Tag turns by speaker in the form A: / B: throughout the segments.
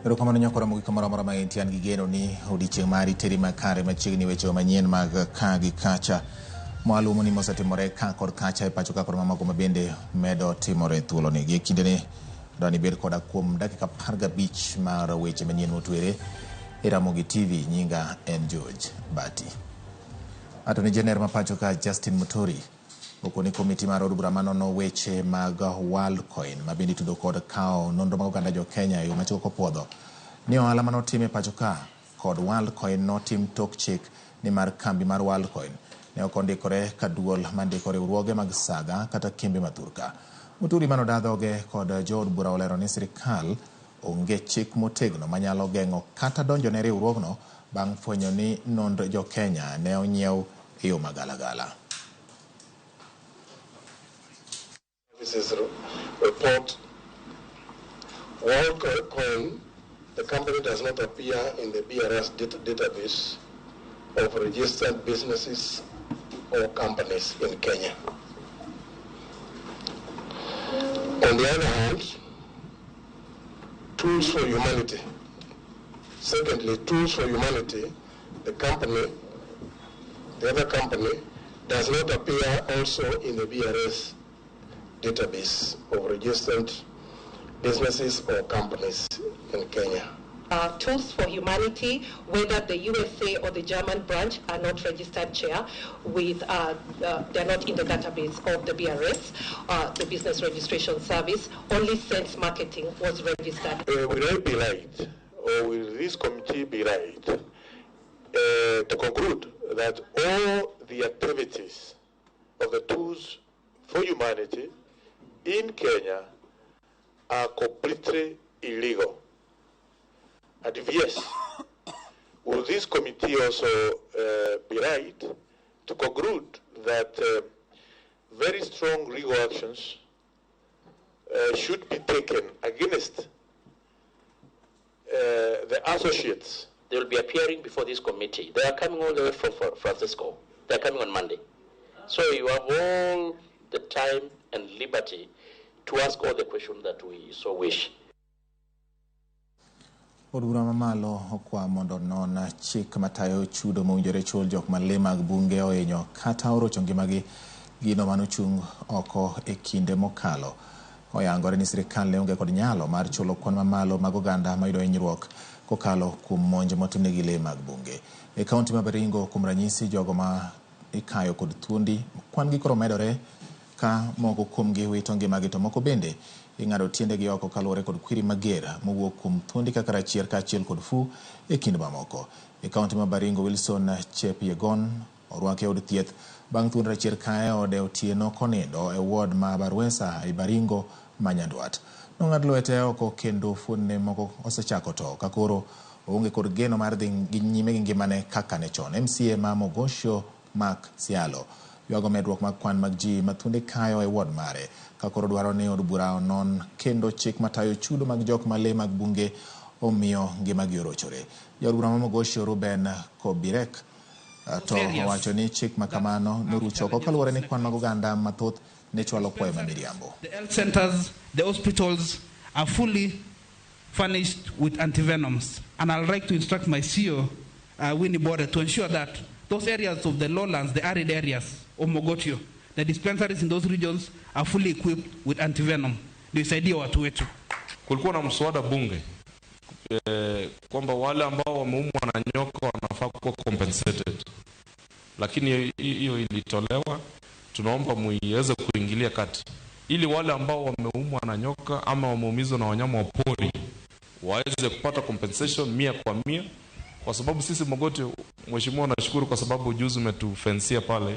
A: Erokamano nyakora mogik kamoro amora ma intie, an gi geno ni odiechieng' mari teri makare machiegni weche manyien mag ka gi kacha mwalumo ni mosetimore ka kod kacha e pacho ka kod mamoko ma bende medo timore e thuoloni. Gi e kindeni dwa ni ibed koda kuom dakika 15 mar weche manyien motwere e Ramogi TV. Nyinga en George Bati. Attorney General ma pacho ka Justin Muturi okoni komiti mar od bura manono weche mag Worldcoin ma bende itudo kod kawo nonro mag oganda jo Kenya e yo machiko kopuodho ni ohala manotim e pacho ka kod Worldcoin notim tok chik nimar kambi mar Worldcoin ne ok ondikore ka duol mandiko riwruoge mag saga kata kembe mathurka. Muturi manoda dhoge kod jood bura olero ni sirikal onge chik motegno manyalo geng'o kata donjo ne riwruogno bang' fwenyo ni nond jo Kenya ne onyiew e yo magalagala.
B: Services report, Worldcoin, the company does not appear in the BRS database of registered businesses or companies in Kenya. On the other hand, Tools for Humanity. Secondly, Tools for Humanity, the company, the other company, does not appear also in the BRS database of registered businesses or companies in Kenya.
C: Tools for Humanity, whether the USA or the German branch, are not registered, Chair, with they're not in the database of the BRS, the Business Registration Service. Only Sense Marketing was registered.
D: Will I be right, or will this committee be right, to conclude that all the activities of the Tools for Humanity in Kenya are completely illegal? And if yes, will this committee also be right to conclude that very strong legal actions should be taken against the associates?
E: They will be appearing before this committee. They are coming all the way from Francisco. They are coming on Monday. So you have all the time and liberty to ask all the questions that we so wish.
A: Od bura mamalo okwa mondo non chik matayo chudo mowinjore chul jok ma lee mag bunge ohinyo kata orocho ngimagi gino manochung' oko e kinde mokalo. Oyangore ni sirikal ne onge kod nyalo mar chulo kwan mamalo mag oganda mayudo hinyruok kokalo kuom monj motimnegi lee mag bunge. E kaunti ma Baringo kuom ranyisi jogo ma ikayo kod thuondi kwan gi koro medore ka moko kuomgi wito ngimagi to moko bende ing'ado tiendegi oko kaluwore kod kwiri mager mowuok kuom thuondi kaka rachier kaachiel kod fu e kind mamoko. E kaunti ma Baringo, Wilson Chepyegon orwaki e od thieth bang' thuond rachier kae ode otieno konindo e ward ma Barwesa e Baringo ma Nyandwat. Nong'ad lwete oko kendo fuonne moko osechako to ka koro oonge kod geno mar dhi nyime gi ngimane kaka ne chon. MCA ma Mogosho Mark Sialo ywago medruok mag kwan mag ji ma thuonde kayo e ward mare ka koro dwaro ni od bura onon kendo chik matayo chudo mag jok ma lee mag bunge omiyo ngimagi orochore. Jaod bura ma Mogosho Ruben Kobirek to owacho ni chik ma kamano noruch oko kaluwore ni kwan mag oganda mathoth ne chwalo kwayo ma miriambo.
F: The health centers, the hospitals are fully furnished with antivenoms. And I'd like to instruct my CEO, Winnie Bore, to ensure that those areas of the lowlands, the arid areas of Mogotio, the dispensaries in those regions are fully equipped with antivenom. Ndio isaidie watu wetu.
G: Kulikuwa na mswada bunge kwamba wale ambao wameumwa na nyoka wanafaa kuwa compensated, lakini hiyo ilitolewa. Tunaomba muiweze kuingilia kati ili wale ambao wameumwa na nyoka ama wameumizwa na wanyama wa pori waweze kupata compensation 100 kwa 100, kwa sababu sisi Mogotio Mheshimiwa, nashukuru kwa sababu juzi umetufensia pale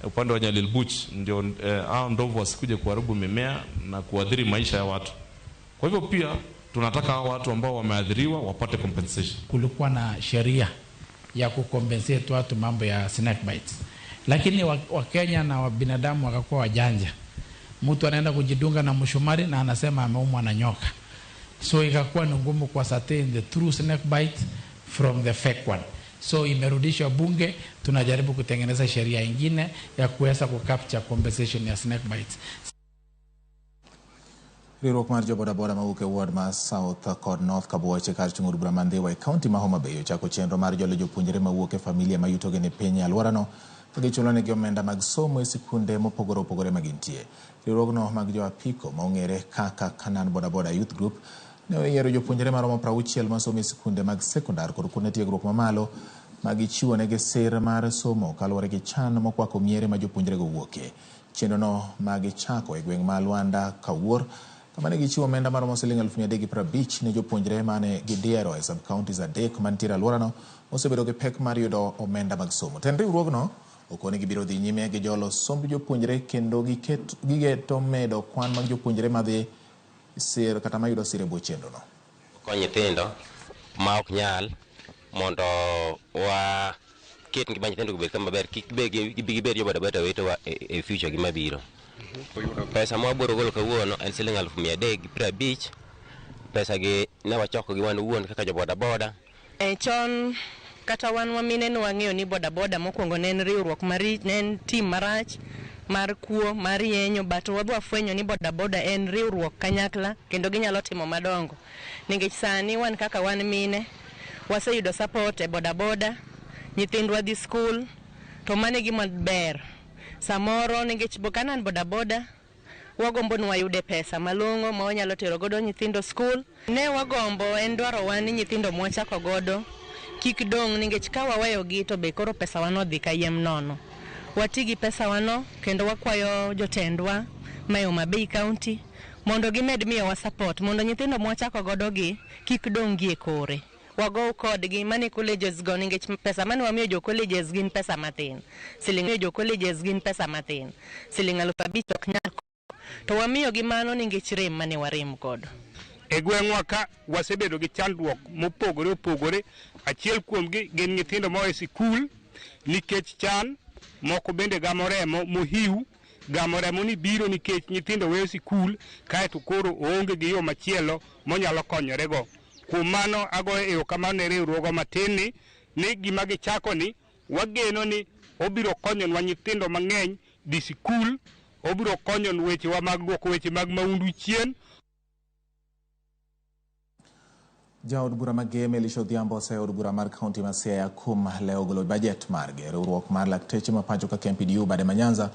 G: upande wa Nyalilbuch, ndio hao ndovu wasikuje kuharibu mimea na kuathiri maisha ya watu. Kwa hivyo pia tunataka hao watu ambao wameathiriwa wapate compensation.
H: Kulikuwa na sheria ya kukompensate watu mambo ya snake bites, lakini Wakenya na wabinadamu wakakuwa wajanja. Mtu anaenda kujidunga na mshumari na anasema ameumwa na nyoka, so ikakuwa ni ngumu kwa ascertain the true snake bite from the fake one. So imerudishwa bunge, tunajaribu kutengeneza sheria ingine ya kuweza kucapture compensation ya snake bites.
A: Riwruok mar jobodaboda mawuok e ward mar South kod North Kabuoche kar chung' od bura ma Ndhiwa e kaunti ma Homa Bay ochako chenro mar jolo jopuonjre mawuok e familia ma yutogi ni piny e alworano ka gichulonegi omenda mag somo e sikunde mopogore opogore ma gintie. Riwruogno mag jo apiko ma ong'ere kaka Canaan Boda Boda Youth Group ne oyiero jopuonjre maromo 60 masomo e sikunde mag sekondar kod kuonde tiegruok mamalo ma gichiwonegi sir mar somo kaluwore gi chan mokwako miere ma jopuonjrego wuokie. Chenrono ma gichako e gweng' ma Luanda Kawuor kama ne gichiwo omenda maromo siling 350,000 ne jopuonjre mane gidiero e sub-counties 3 mantiere alworano osebedo gi pek mar yudo omenda mag somo. Tend riwruogno okoni gibiro dhi nyime gi jolo somb jopuonjre kendo gigeto medo kwan mag jopuonjre madhi sir kata mayudo sir e bwo chenrono.
I: Konyo nyithindo ma ok nyal mondo wa ket ngima nyithindo obed kama ber, kik gibed jo bodaboda wetewa e future gi mabiro. Pesa ma wabiro golo kawuono en siling 350,000. Pesa gi ne wachoko gi wan owuon kaka jo bodaboda.
J: Chon kata wan wamine ne wang'eyo ni bodaboda mokwongo ne en riwruok marich, ne en tim marach mar kuo mar yenyo, but wadwa fwenyo ni bodaboda en riwruok kanyakla kendo ginyalo timo madongo. Nikech sani wan kaka wan mine waseyudo support e bodaboda, nyithindwa dhi skul, to mano e gima ber. Samoro nikech Canaan bodaboda wagombo ni wayude pesa malong'o ma wanyalo tero godo nyithindo skul. Ne wagombo en dwarowa ni nyithindo mwachako godo kik dong', nikech ka waweyogi to be koro pesa wano dhi kayiem nono. Wati gi pesa wano kendo wakwayo jotendwa ma Homa Bay County mondo gimed miyowa support mondo nyithindo mwachako godo gi kik dong' gi e kore. Wagow kodgi mane colleges go, nikech pesa mane wamiyo jo colleges gin pesa mathin. Siling jo colleges gin pesa mathin. Siling 5,000 ok nyal, to wamiyogi mano nikech rem mane warem godo.
K: E gweng'wa ka wasebedo gi chandruok mopogore opogore. Achiel kuomgi gin nyithindo moa e sikul nikech chan, moko bende gamo remo mohiu. Gamo remo ni biro nikech nyithindo weyo sikul kaeto koro oonge gi yo machielo monyalo konyorego. Kuom mano agoyo erokamano ne riwruogwa matin ni gima gichako ni wageno ni obiro konyonwa nyithindo mang'eny dhi sikul, obiro konyo wechewa mag duoko weche mag maundu chien.
A: Jaod bura ma Gem Elisha Odhiambo oseyo od bura mar kaunti ma Siaya kuom lewo golo bajet margi. Riwruok mar lakteche ma pacho ka KMPDU bade ma Nyanza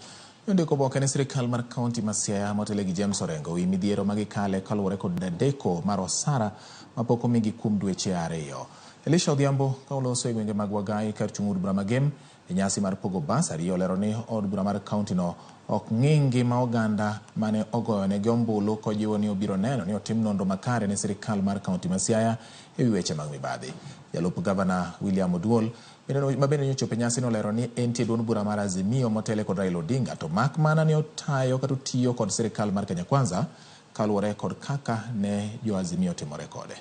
A: ondiko oboke ne sirikal mar kaunti ma Siaya motelo gi James Orengo wi midhiero ma gikale kaluwore kod deko mar osara mapok omigi kuom dweche 2. Elisha Odhiambo ka oloso e gwenge mag Wagai kar chung' od bura ma Gem e nyasi mar pogo basari olero ni od bura mar kaunti no ok ng'i ngima oganda mane ogoyonegi ombulu kojiwo ni obiro neno ni otim nonro makare ne sirikal mar kaunti ma Siaya e wi weche mag mibadhi. Jalup gavana William Oduol ma bende nyochopo e nyasi nolero ni entie duond bura mar Azimio motele kod Raila Odinga to mak mana ni otayo kata otiyo kod sirikal mar Kenya Kwanza kaluwore kod kaka ne jo Azimio timore kode.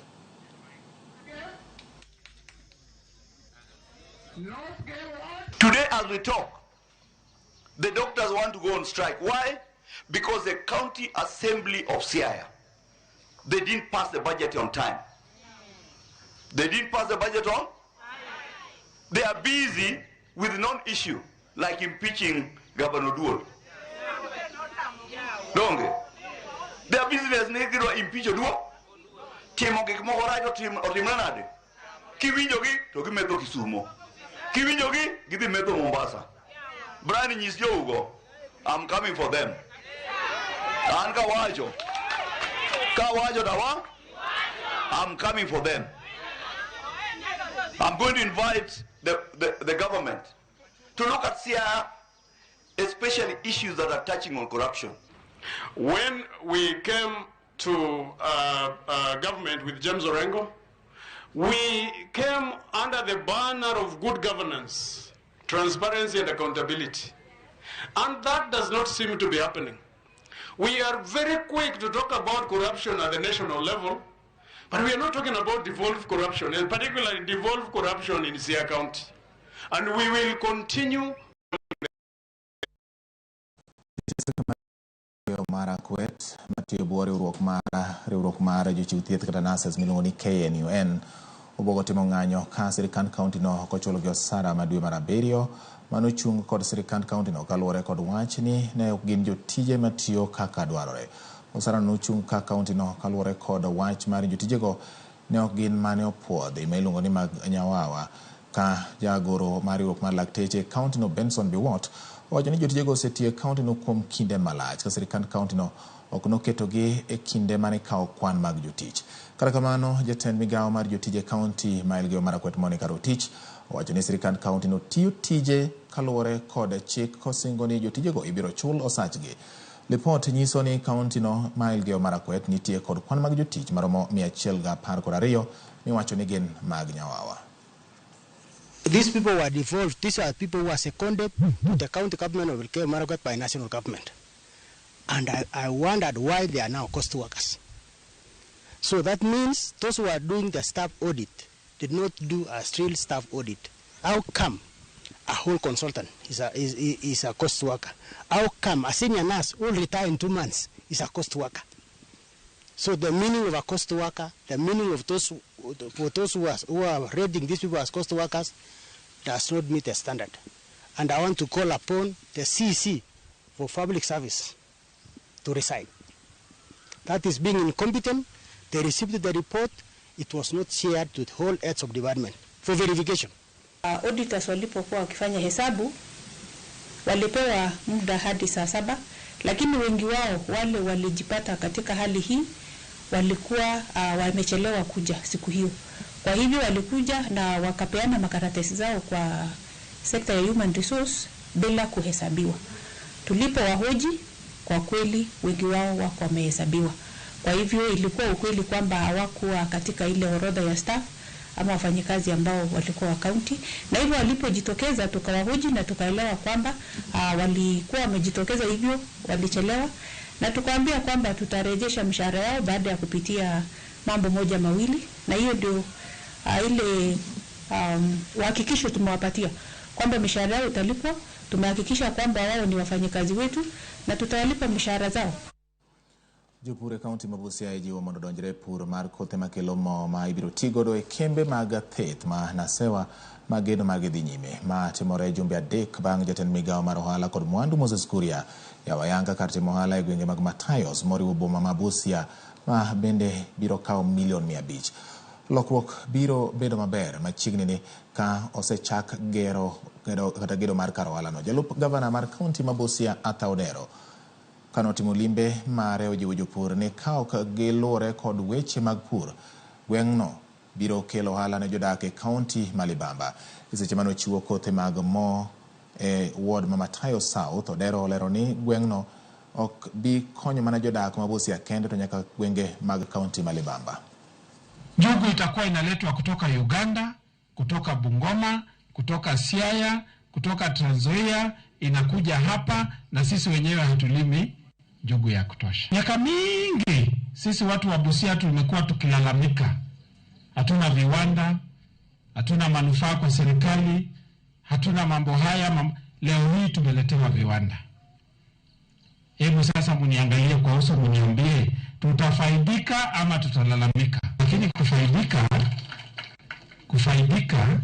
L: Today as we talk, the doctors want to go on strike. Why? Because the county assembly of Siaya, they didn't pass the budget on time. They didn't pass the budget on? They are busy with non-issue, like impeaching Governor Oduol. Donge? Their business ne impeach Oduol. Timo gik moko rach otimre nade? Kiwinjogi to gimetho Kisumo. Kiwinjogi gidhi metho Mombasa. Brian nyis jougo, I'm coming for them. An kawacho. Kawacho dawa? I'm coming for them. I'm going to invite the government to look at Siaya, especially issues that are touching on corruption.
M: When we came to government with James Orengo, We came under the banner of good governance, transparency and accountability. And that does not seem to be happening. We are very quick to talk about corruption at the national level, but we are not talking about devolved corruption, and particularly devolved corruption in Siaya County. And we will continue.
A: Marakwet matiyo bwo riwruok mar jochiw thieth kata nurses miluongo ni KNUN obuogo timo ng'anyo ka sirikand kaunti no ok ochulogi osara ma dwe mar 7 manochung kod sirikand kaunti no kaluwore kod wach ni ne ok gin jotije matiyo kaka dwarore. Osara no nochung ka kaunti no kaluwore kod wach mar jotijego ne ok gin mane opuodhi ma iluongo ni mag nyawawa ka jagoro mar riwruok mar lakteche e kaunti no Benson Biwott owacho ni jotijego osetiyo e kaunti no kuom kinde malach ka sirikand kaunti no ok noketogi e kinde mane ikawo kwan mag jotich. Kata kamano, jatend migawo mar jotije kaunti ma Elgeyo Marakwet Monica Rotich owacho ni sirikand kaunti no tiyo tije kaluwore kod chik kosingo ni jotijego ibiro chul osachgi. Lipot nyiso ni kaunti no ma Elgeyo Marakwet nitie kod kwan mag jotich maromo 112 miwacho ni gin mag nyawawa.
N: These people were devolved. These are people who are seconded to the county government of Elgeyo Marakwet by national government. And I wondered why they are now cost workers. So that means those who are doing the staff audit did not do a real staff audit. How come a whole consultant is a cost worker? How come a senior nurse who will retire in 2 months is a cost worker? So the meaning of a cost worker, the meaning of those, for those who are rating these people as cost workers, does not meet the standard. And I want to call upon the CEC for public service to resign. That is being incompetent. They received the report. It was not shared to the whole heads of department for verification.
O: Auditors walipokuwa wakifanya hesabu walipewa muda hadi saa 7, lakini wengi wao wale walijipata katika hali hii walikuwa wamechelewa kuja siku hiyo. Kwa hivyo walikuja na wakapeana makaratasi zao kwa sekta ya human resource bila kuhesabiwa. Tulipowahoji, kwa kweli wengi wao wako wamehesabiwa. Kwa hivyo ilikuwa ukweli kwamba hawakuwa katika ile orodha ya staff ama wafanyikazi ambao walikuwa wa kaunti, na hivyo walipojitokeza tukawahoji na tukaelewa kwamba walikuwa wamejitokeza hivyo, walichelewa, na tukawaambia kwamba tutarejesha mshahara yao baada ya kupitia mambo moja mawili, na hiyo ndio ile uhakikisho tumewapatia kwamba mishahara yao italipwa. Tumehakikisha kwamba wao ni wafanyikazi wetu na tutawalipa mishahara zao.
A: Jopur e kaunti ma Busia ijiwo mondo odonjre e pur mar kothe makelo mo ma ibiro ti godo e kembe mag thieth ma Nasewa ma gedo margi dhi nyime. Ma timore jumbe 3 bang' jatend migawo mar ohala kod mwandu Moses Kuria yawo ayanga kar timo ohala e gwenge mag Matayos moriwo boma ma Busia ma bende biro kawo milion 500. Lokruok biro bedo maber machiegni ni ka osechak gero kata gedo mar kar ohala no. Jalup gavana mar kaunti ma Busia Arthur Odero kanotimo limbe mare ojiwo jopur ni ka ok giluwore kod weche mag pur, gweng'no biro kelo ohala ne jodak e kaunti ma Libamba. E seche mane ochiwo kothe mag mo e ward ma Matayo South, Odero olero ni gweng'no ok bi konyo mana jodak ma Busia kende to nyaka gwenge mag kaunti ma Libamba.
P: Njugu itakuwa inaletwa kutoka Uganda, kutoka Bungoma, kutoka Siaya, kutoka Trans Nzoia, inakuja hapa na sisi wenyewe hatulimi njugu ya kutosha. Miaka mingi sisi watu wa Busia tumekuwa tukilalamika, hatuna viwanda, hatuna manufaa kwa serikali, hatuna mambo haya mambo. Leo hii tumeletewa viwanda. Hebu sasa muniangalie kwa uso, muniambie tutafaidika ama tutalalamika? Lakini kufaidika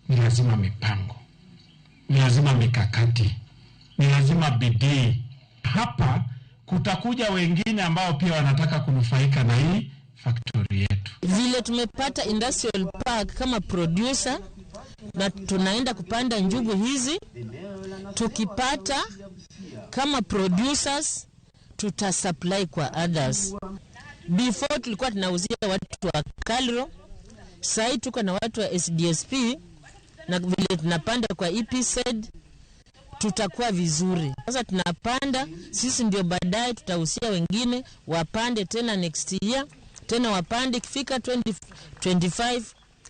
P: ni lazima mipango, ni lazima mikakati, ni lazima bidii. Hapa kutakuja wengine ambao pia wanataka kunufaika na hii factory yetu.
Q: Vile tumepata industrial park kama producer na tunaenda kupanda njugu hizi, tukipata kama producers tutasupply kwa others. Before tulikuwa tunauzia watu wa Kalro, sahii tuko na watu wa SDSP na vile tunapanda kwa EPZ tutakuwa vizuri. Sasa tunapanda sisi, ndio baadaye tutahusia wengine wapande tena next year, tena wapande, ikifika 2025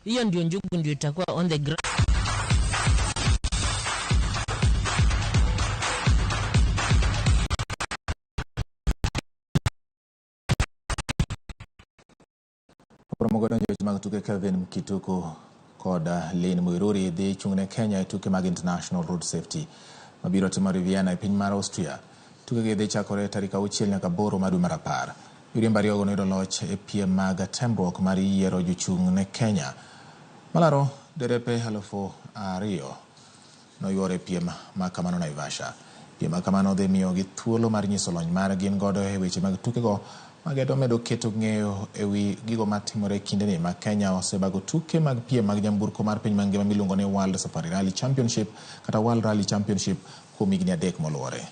Q: Hiyo ndio njugu ndio itakuwa on the ground.
A: Oromo donjo weche mag tuke Kelvin Mkituku kod Lynn Muiruri dhi chung' ne Kenya e tuke mag International Road Safety mabiro timore Vienna e piny mar Austria. Tukegi dhi chakore tarik 6 nyaka 8 mar dwe mar 10. Joriembo ariyogo noyudo loch e piem mag temruok mar yiero jochung' ne Kenya. Malaro derepe 2000 noyuoro e piem ma kamano Naivasha. Piem ma kamano dhi miyogi thuolo mar nyiso lony mar gin godo e weche mag tukego magedo medo keto ng'eyo e wi gigo matimore e kindeni ma Kenya osebago tuke mag piem mag nyamburko mar piny mangima miluongo ni World Safari Rally Championship kata World Rally Championship kuom higni 3 moluwore.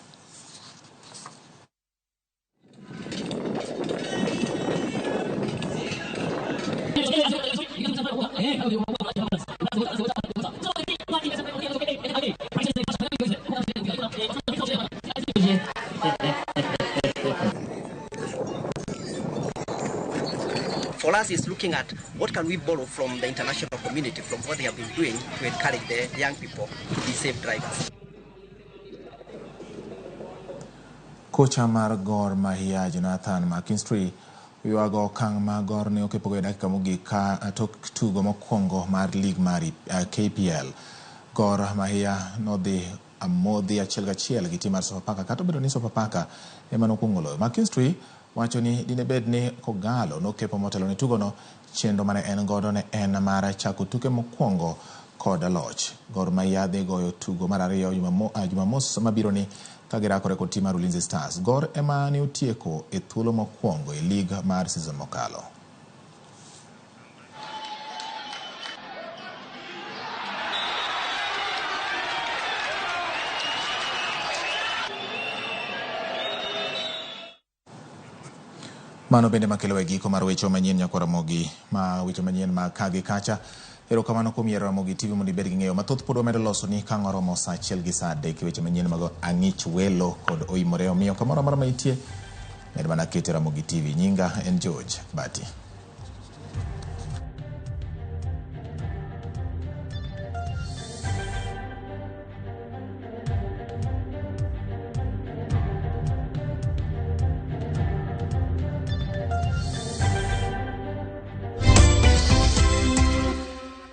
R: For us, it's looking at what can we borrow from the international community, from what they have been doing to encourage the young people to be safe drivers.
A: Kocha mar Gor Mahia Jonathan McKinstry oywago okang' ma Gor ne okepogo e dakika mogik ka tok tugo mokwongo mar lig mar KPL. Gor Mahia nodhi amodhi 1-1 gi tim mar Sofapaka kata obedo ni Sofapaka ema nokwongo loyo. McKinstry wacho ni dine bed ni Kogalo nokepo motelo ne tugono, chenro mane en godo ne en mar chako tuke mokwongo kod loch. Gor Mahia dhi goyo tugo mar ariyo Jumamos mabiro ni ka girakore kod tim mar Ulinzi Stars. Gor ema ne otieko e thuolo mokwongo e lig mar season mokalo. Mano bende makelo e giko mar weche manyien nyakwa Ramogi, ma weche manyien ma ka gi kacha. Erokamano kuom yiero Ramogi TV mondo ibed gi ng'eyo mathoth. Pod wamedo loso ni ka ang' oromo saa 1 gi saa 3 weche manyien mag ang'ich welo kod oimore. Omiyo kamoro amora ma intie, med mana kete Ramogi TV. Nyinga en George Bati.